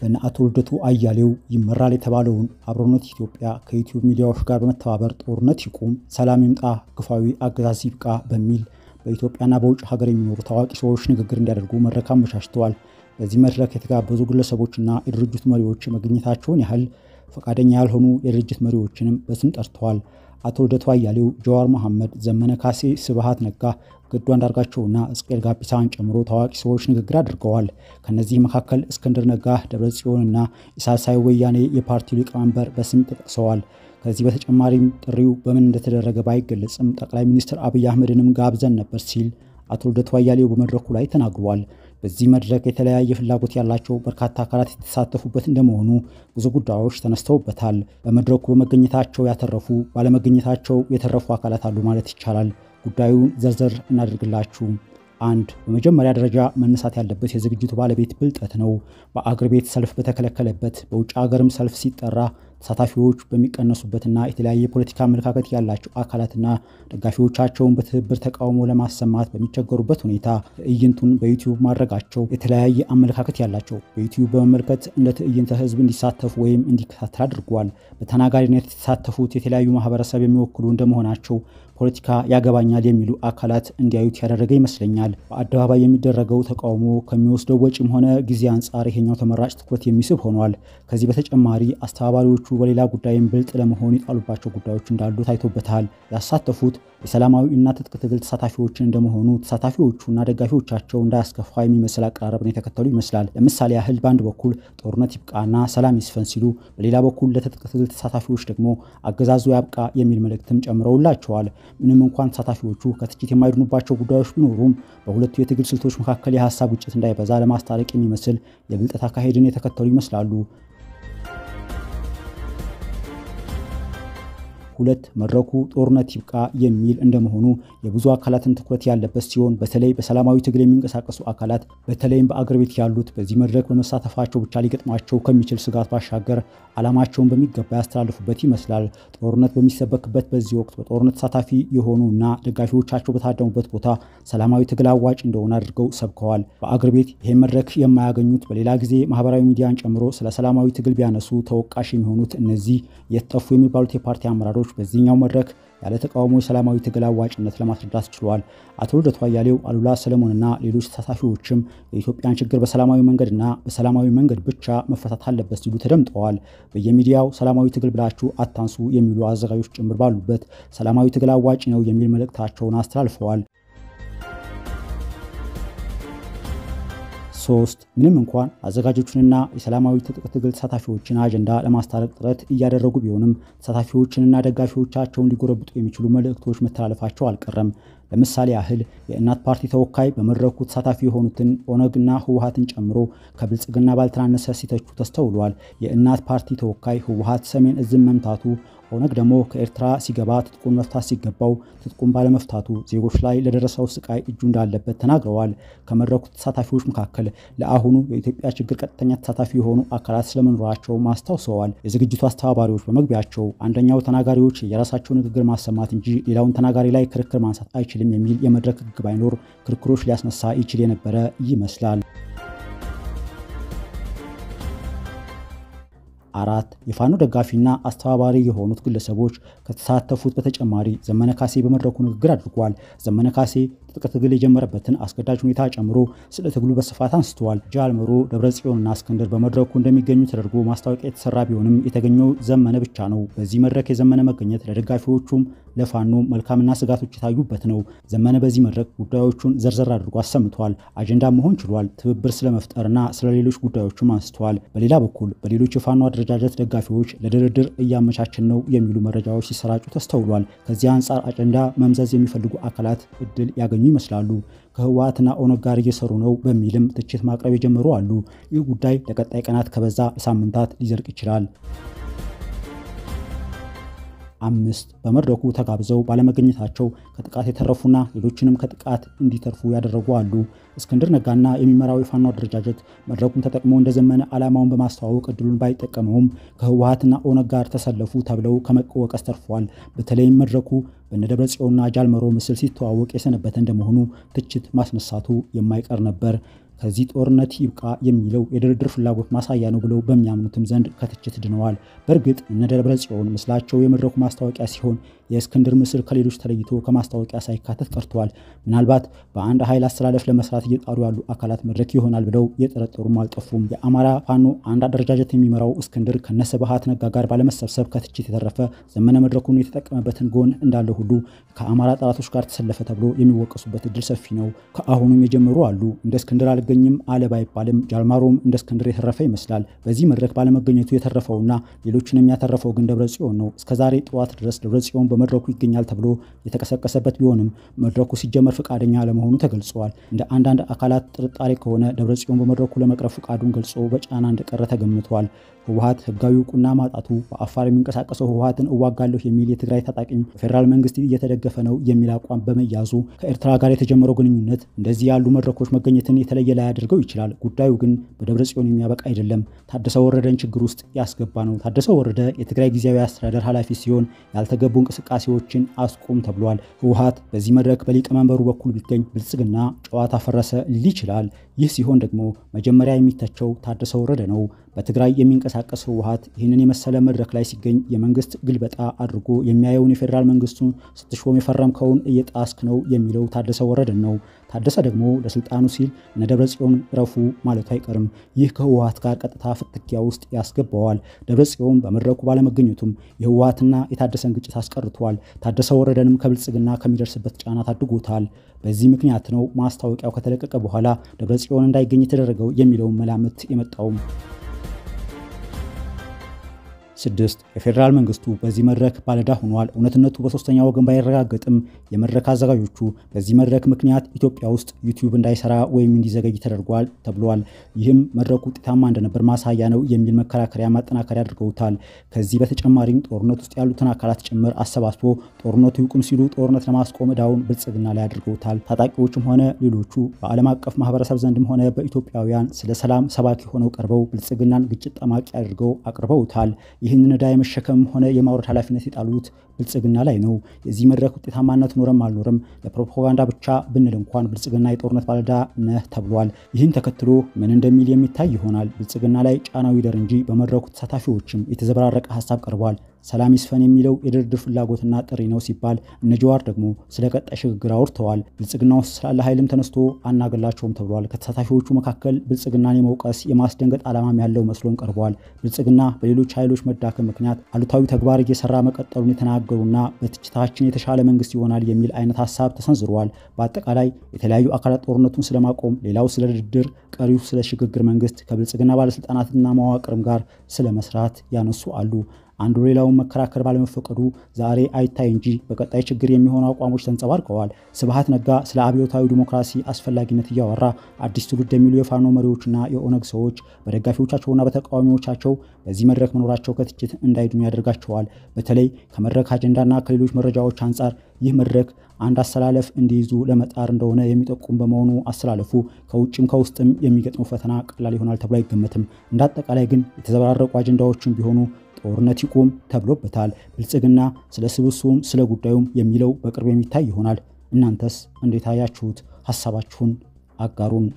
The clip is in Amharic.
በእነ አቶ ልደቱ አያሌው ይመራል የተባለውን አብሮነት ኢትዮጵያ ከዩቲዩብ ሚዲያዎች ጋር በመተባበር ጦርነት ይቁም፣ ሰላም ይምጣ፣ ግፋዊ አገዛዝ ይብቃ በሚል በኢትዮጵያና በውጭ ሀገር የሚኖሩ ታዋቂ ሰዎች ንግግር እንዲያደርጉ መድረክ አመቻችተዋል። በዚህ መድረክ የተጋበዙ ግለሰቦችና የድርጅቱ መሪዎች መገኘታቸውን ያህል ፈቃደኛ ያልሆኑ የድርጅት መሪዎችንም በስም ጠርተዋል። አቶ ልደቱ አያሌው፣ ጀዋር መሐመድ፣ ዘመነ ካሴ፣ ስብሃት ነጋ፣ ገዱ አንዳርጋቸውና ሕዝቅኤል ጋቢሳን ጨምሮ ታዋቂ ሰዎች ንግግር አድርገዋል። ከነዚህ መካከል እስክንድር ነጋ፣ ደብረጽዮንና የሳልሳይ ወያኔ የፓርቲው ሊቀመንበር በስም ተጠቅሰዋል። ከዚህ በተጨማሪም ጥሪው በምን እንደተደረገ ባይገለጽም ጠቅላይ ሚኒስትር አብይ አህመድንም ጋብዘን ነበር ሲል አቶ ልደቱ አያሌው በመድረኩ ላይ ተናግሯል። በዚህ መድረክ የተለያየ ፍላጎት ያላቸው በርካታ አካላት የተሳተፉበት እንደመሆኑ ብዙ ጉዳዮች ተነስተውበታል። በመድረኩ በመገኘታቸው ያተረፉ፣ ባለመገኘታቸው የተረፉ አካላት አሉ ማለት ይቻላል። ጉዳዩን ዘርዘር እናደርግላችሁ። አንድ፣ በመጀመሪያ ደረጃ መነሳት ያለበት የዝግጅቱ ባለቤት ብልጠት ነው። በአገር ቤት ሰልፍ በተከለከለበት፣ በውጭ ሀገርም ሰልፍ ሲጠራ ተሳታፊዎች በሚቀነሱበትና የተለያየ የፖለቲካ አመለካከት ያላቸው አካላትና ደጋፊዎቻቸውን በትብብር ተቃውሞ ለማሰማት በሚቸገሩበት ሁኔታ ትዕይንቱን በዩቲዩብ ማድረጋቸው የተለያየ አመለካከት ያላቸው በዩቲዩብ በመመልከት እንደ ትዕይንተ ህዝብ እንዲሳተፉ ወይም እንዲከታተል አድርጓል። በተናጋሪነት የተሳተፉት የተለያዩ ማህበረሰብ የሚወክሉ እንደመሆናቸው ፖለቲካ ያገባኛል የሚሉ አካላት እንዲያዩት ያደረገ ይመስለኛል። በአደባባይ የሚደረገው ተቃውሞ ከሚወስደው ወጪም ሆነ ጊዜ አንጻር ይሄኛው ተመራጭ ትኩረት የሚስብ ሆኗል። ከዚህ በተጨማሪ አስተባባሪዎቹ በሌላ ጉዳይም ብልጥ ለመሆን የጣሉባቸው ጉዳዮች እንዳሉ ታይቶበታል። ያሳተፉት የሰላማዊ እና ትጥቅ ትግል ተሳታፊዎችን እንደመሆኑ ተሳታፊዎቹና ደጋፊዎቻቸው እንዳያስከፋ የሚመስል አቀራረብን የተከተሉ ይመስላል። ለምሳሌ ያህል በአንድ በኩል ጦርነት ይብቃና ሰላም ይስፈን ሲሉ፣ በሌላ በኩል ለትጥቅ ትግል ተሳታፊዎች ደግሞ አገዛዙ ያብቃ የሚል መልእክትም ጨምረውላቸዋል። ምንም እንኳን ተሳታፊዎቹ ከትችት የማይድኑባቸው ጉዳዮች ቢኖሩም በሁለቱ የትግል ስልቶች መካከል የሀሳብ ግጭት እንዳይበዛ ለማስታረቅ የሚመስል የብልጠት አካሄድን የተከተሉ ይመስላሉ። ሁለት፣ መድረኩ ጦርነት ይብቃ የሚል እንደመሆኑ የብዙ አካላትን ትኩረት ያለበት ሲሆን በተለይ በሰላማዊ ትግል የሚንቀሳቀሱ አካላት በተለይም በአገር ቤት ያሉት በዚህ መድረክ በመሳተፋቸው ብቻ ሊገጥማቸው ከሚችል ስጋት ባሻገር ዓላማቸውን በሚገባ ያስተላልፉበት ይመስላል። ጦርነት በሚሰበክበት በዚህ ወቅት በጦርነት ተሳታፊ የሆኑ እና ደጋፊዎቻቸው በታደሙበት ቦታ ሰላማዊ ትግል አዋጭ እንደሆነ አድርገው ሰብከዋል። በአገር ቤት ይህን መድረክ የማያገኙት በሌላ ጊዜ ማህበራዊ ሚዲያን ጨምሮ ስለ ሰላማዊ ትግል ቢያነሱ ተወቃሽ የሚሆኑት እነዚህ የተጠፉ የሚባሉት የፓርቲ አመራሮች በዚህኛው መድረክ ያለ ተቃውሞ የሰላማዊ ትግል አዋጭነት ለማስረዳት ችሏል። አቶ ልደቱ አያሌው፣ አሉላ ሰለሞንና ሌሎች ተሳታፊዎችም የኢትዮጵያን ችግር በሰላማዊ መንገድና በሰላማዊ መንገድ ብቻ መፈታት አለበት ሲሉ ተደምጠዋል። በየሚዲያው ሰላማዊ ትግል ብላችሁ አታንሱ የሚሉ አዘጋጆች ጭምር ባሉበት ሰላማዊ ትግል አዋጭ ነው የሚል መልእክታቸውን አስተላልፈዋል። ሶስት፣ ምንም እንኳን አዘጋጆቹንና የሰላማዊ ትጥቅ ትግል ተሳታፊዎችን አጀንዳ ለማስታረቅ ጥረት እያደረጉ ቢሆንም ተሳታፊዎችንና ደጋፊዎቻቸውን ሊጎረብጡ የሚችሉ መልእክቶች መተላለፋቸው አልቀረም። ለምሳሌ ያህል የእናት ፓርቲ ተወካይ በመድረኩ ተሳታፊ የሆኑትን ኦነግና ህወሀትን ጨምሮ ከብልጽግና ባልተናነሰ ሲተቹ ተስተውሏል። የእናት ፓርቲ ተወካይ ህወሀት ሰሜን እዝን መምታቱ፣ ኦነግ ደግሞ ከኤርትራ ሲገባ ትጥቁን መፍታት ሲገባው ትጥቁን ባለመፍታቱ ዜጎች ላይ ለደረሰው ስቃይ እጁ እንዳለበት ተናግረዋል። ከመድረኩ ተሳታፊዎች መካከል ለአሁኑ የኢትዮጵያ ችግር ቀጥተኛ ተሳታፊ የሆኑ አካላት ስለመኖራቸው አስታውሰዋል። የዝግጅቱ አስተባባሪዎች በመግቢያቸው አንደኛው ተናጋሪዎች የራሳቸው ንግግር ማሰማት እንጂ ሌላውን ተናጋሪ ላይ ክርክር ማንሳት አይችልም የሚል የመድረክ ህግ ባይኖር ክርክሮች ሊያስነሳ ይችል የነበረ ይመስላል። አራት፣ የፋኖ ደጋፊና አስተባባሪ የሆኑት ግለሰቦች ከተሳተፉት በተጨማሪ ዘመነ ካሴ በመድረኩ ንግግር አድርጓል። ዘመነ ካሴ ትጥቅ ትግል የጀመረበትን አስገዳጅ ሁኔታ ጨምሮ ስለ ትግሉ በስፋት አንስተዋል። ጃልመሮ፣ ደብረጽዮንና እስክንድር በመድረኩ እንደሚገኙ ተደርጎ ማስታወቂያ የተሰራ ቢሆንም የተገኘው ዘመነ ብቻ ነው። በዚህ መድረክ የዘመነ መገኘት ለደጋፊዎቹም ለፋኖ መልካምና ስጋቶች የታዩበት ነው። ዘመነ በዚህ መድረክ ጉዳዮቹን ዘርዘር አድርጎ አሰምቷል። አጀንዳ መሆን ችሏል። ትብብር ስለመፍጠርና ስለ ሌሎች ጉዳዮችም አንስተዋል። በሌላ በኩል በሌሎች የፋኖ አደረጃጀት ደጋፊዎች ለድርድር እያመቻችን ነው የሚሉ መረጃዎች ሲሰራጩ ተስተውሏል። ከዚህ አንጻር አጀንዳ መምዘዝ የሚፈልጉ አካላት እድል ያገኙ ይመስላሉ። ከህወሓትና ኦነግ ጋር እየሰሩ ነው በሚልም ትችት ማቅረብ የጀመሩ አሉ። ይህ ጉዳይ ለቀጣይ ቀናት ከበዛ ሳምንታት ሊዘልቅ ይችላል። አምስት፣ በመድረኩ ተጋብዘው ባለመገኘታቸው ከጥቃት የተረፉና ሌሎችንም ከጥቃት እንዲተርፉ ያደረጉ አሉ። እስክንድር ነጋና የሚመራው የፋኖ አደረጃጀት መድረኩን ተጠቅሞ እንደዘመነ ዓላማውን በማስተዋወቅ እድሉን ባይጠቀመውም ከህወሓትና ኦነግ ጋር ተሰለፉ ተብለው ከመወቀስ ተርፈዋል። በተለይም መድረኩ በነደብረ ጽዮንና ጃልመሮ ምስል ሲተዋወቅ የሰነበተ እንደመሆኑ ትችት ማስነሳቱ የማይቀር ነበር። ከዚህ ጦርነት ይብቃ የሚለው የድርድር ፍላጎት ማሳያ ነው ብለው በሚያምኑትም ዘንድ ከትችት ድነዋል። በእርግጥ እነ ደብረ ጽዮን ምስላቸው የመድረኩ ማስታወቂያ ሲሆን የእስክንድር ምስል ከሌሎች ተለይቶ ከማስታወቂያ ሳይካተት ቀርቷል። ምናልባት በአንድ ኃይል አስተላለፍ ለመስራት እየጣሩ ያሉ አካላት መድረክ ይሆናል ብለው የጠረጠሩም አልጠፉም። የአማራ ፋኖ አንድ አደረጃጀት የሚመራው እስክንድር ከነስብሃት ነጋ ጋር ባለመሰብሰብ ከትችት የተረፈ ዘመነ መድረኩን የተጠቀመበትን ጎን እንዳለ ሁሉ ከአማራ ጠላቶች ጋር ተሰለፈ ተብሎ የሚወቀሱበት እድል ሰፊ ነው። ከአሁኑም የጀመሩ አሉ። እንደ እስክንድር አልገኝም አለ ባይባልም ጃልማሮም እንደ እስክንድር የተረፈ ይመስላል። በዚህ መድረክ ባለመገኘቱ የተረፈውና ሌሎችንም ያተረፈው ግን ደብረ ጽዮን ነው። እስከዛሬ ጠዋት ድረስ ደብረ ጽዮን በመድረኩ ይገኛል ተብሎ የተቀሰቀሰበት ቢሆንም መድረኩ ሲጀመር ፈቃደኛ አለመሆኑ ተገልጿል። እንደ አንዳንድ አካላት ጥርጣሬ ከሆነ ደብረ ጽዮን በመድረኩ ለመቅረብ ፈቃዱን ገልጾ በጫና እንደቀረ ተገምቷል። ህወሓት ህጋዊ እውቅና ማጣቱ፣ በአፋር የሚንቀሳቀሰው ህወሓትን እዋጋለሁ የሚል የትግራይ ታጣቂም በፌዴራል መንግስት እየተደገፈ ነው የሚል አቋም በመያዙ፣ ከኤርትራ ጋር የተጀመረው ግንኙነት እንደዚህ ያሉ መድረኮች መገኘትን የተለየ ላያደርገው ይችላል። ጉዳዩ ግን በደብረ ጽዮን የሚያበቃ አይደለም። ታደሰ ወረደን ችግር ውስጥ ያስገባ ነው። ታደሰ ወረደ የትግራይ ጊዜያዊ አስተዳደር ኃላፊ ሲሆን ያልተገቡ እንቅስቃሴዎችን አስቁም ተብሏል። ህወሓት በዚህ መድረክ በሊቀመንበሩ በኩል ቢገኝ ብልጽግና ጨዋታ ፈረሰ ሊል ይችላል። ይህ ሲሆን ደግሞ መጀመሪያ የሚተቸው ታደሰ ወረደ ነው። በትግራይ የሚንቀሳቀስ ህወሓት ይህንን የመሰለ መድረክ ላይ ሲገኝ የመንግስት ግልበጣ አድርጎ የሚያየውን የፌዴራል መንግስቱን ስትሾም የፈረምከውን እየጣስክ ነው የሚለው ታደሰ ወረደን ነው። ታደሰ ደግሞ ለስልጣኑ ሲል እነ ደብረ ጽዮን ረፉ ማለቱ አይቀርም። ይህ ከህወሓት ጋር ቀጥታ ፍትጊያ ውስጥ ያስገባዋል። ደብረ ጽዮን በመድረኩ ባለመገኘቱም የህወሓትና የታደሰን ግጭት አስቀርቷል። ታደሰ ወረደንም ከብልጽግና ከሚደርስበት ጫና ታድጎታል። በዚህ ምክንያት ነው ማስታወቂያው ከተለቀቀ በኋላ ደብረ ጽዮን እንዳይገኝ የተደረገው የሚለውን መላምት የመጣውም። 6፣ የፌዴራል መንግስቱ በዚህ መድረክ ባለዕዳ ሆኗል። እውነትነቱ በሶስተኛ ወገን ባይረጋገጥም የመድረክ አዘጋጆቹ በዚህ መድረክ ምክንያት ኢትዮጵያ ውስጥ ዩቲዩብ እንዳይሰራ ወይም እንዲዘገይ ተደርጓል ተብሏል። ይህም መድረኩ ውጤታማ እንደነበር ማሳያ ነው የሚል መከራከሪያ ማጠናከሪያ አድርገውታል። ከዚህ በተጨማሪም ጦርነት ውስጥ ያሉትን አካላት ጭምር አሰባስቦ ጦርነቱ ይቁም ሲሉ ጦርነት ለማስቆም ዕዳውን ብልጽግና ላይ አድርገውታል። ታጣቂዎችም ሆነ ሌሎቹ በዓለም አቀፍ ማህበረሰብ ዘንድም ሆነ በኢትዮጵያውያን ስለ ሰላም ሰባኪ ሆነው ቀርበው ብልጽግናን ግጭት ጠማቂ አድርገው አቅርበውታል። ይህንን ዕዳ የመሸከም ሆነ የማውረድ ኃላፊነት የጣሉት ብልጽግና ላይ ነው። የዚህ መድረክ ውጤታማነት ኖረም አልኖረም ለፕሮፓጋንዳ ብቻ ብንል እንኳን ብልጽግና የጦርነት ባለዕዳ ነህ ተብሏል። ይህን ተከትሎ ምን እንደሚል የሚታይ ይሆናል። ብልጽግና ላይ ጫናው ይደር እንጂ በመድረኩ ተሳታፊዎችም የተዘበራረቀ ሀሳብ ቀርቧል። ሰላም ይስፈን የሚለው የድርድር ፍላጎትና ጥሪ ነው ሲባል እነ ጀዋር ደግሞ ስለ ቀጣይ ሽግግር አውርተዋል። ብልጽግና ውስጥ ስላለ ኃይልም ተነስቶ አናገላቸውም ተብሏል። ከተሳታፊዎቹ መካከል ብልጽግናን የመውቀስ የማስደንገጥ ዓላማም ያለው መስሎም ቀርቧል። ብልጽግና በሌሎች ኃይሎች መዳከም ምክንያት አሉታዊ ተግባር እየሰራ መቀጠሉን የተናገሩና በትችታችን የተሻለ መንግስት ይሆናል የሚል አይነት ሀሳብ ተሰንዝሯል። በአጠቃላይ የተለያዩ አካላት ጦርነቱን ስለማቆም፣ ሌላው ስለ ድርድር፣ ቀሪው ስለ ሽግግር መንግስት ከብልጽግና ባለስልጣናትና መዋቅርም ጋር ስለ መስራት ያነሱ አሉ። አንዱ ሌላውን መከራከር ባለመፈቀዱ ዛሬ አይታይ እንጂ በቀጣይ ችግር የሚሆኑ አቋሞች ተንጸባርቀዋል። ስብሃት ነጋ ስለ አብዮታዊ ዲሞክራሲ አስፈላጊነት እያወራ አዲስ ትውልድ የሚሉ የፋኖ መሪዎችና የኦነግ ሰዎች በደጋፊዎቻቸውና በተቃዋሚዎቻቸው በዚህ መድረክ መኖራቸው ከትችት እንዳይድኑ ያደርጋቸዋል። በተለይ ከመድረክ አጀንዳና ከሌሎች መረጃዎች አንጻር ይህ መድረክ አንድ አሰላለፍ እንዲይዙ ለመጣር እንደሆነ የሚጠቁም በመሆኑ አሰላለፉ ከውጭም ከውስጥም የሚገጥመው ፈተና ቀላል ይሆናል ተብሎ አይገመትም። እንደ አጠቃላይ ግን የተዘበራረቁ አጀንዳዎችም ቢሆኑ ጦርነት ይቁም ተብሎበታል። ብልጽግና ስለ ስብስቡም ስለ ጉዳዩም የሚለው በቅርብ የሚታይ ይሆናል። እናንተስ እንዴት አያችሁት? ሀሳባችሁን አጋሩን።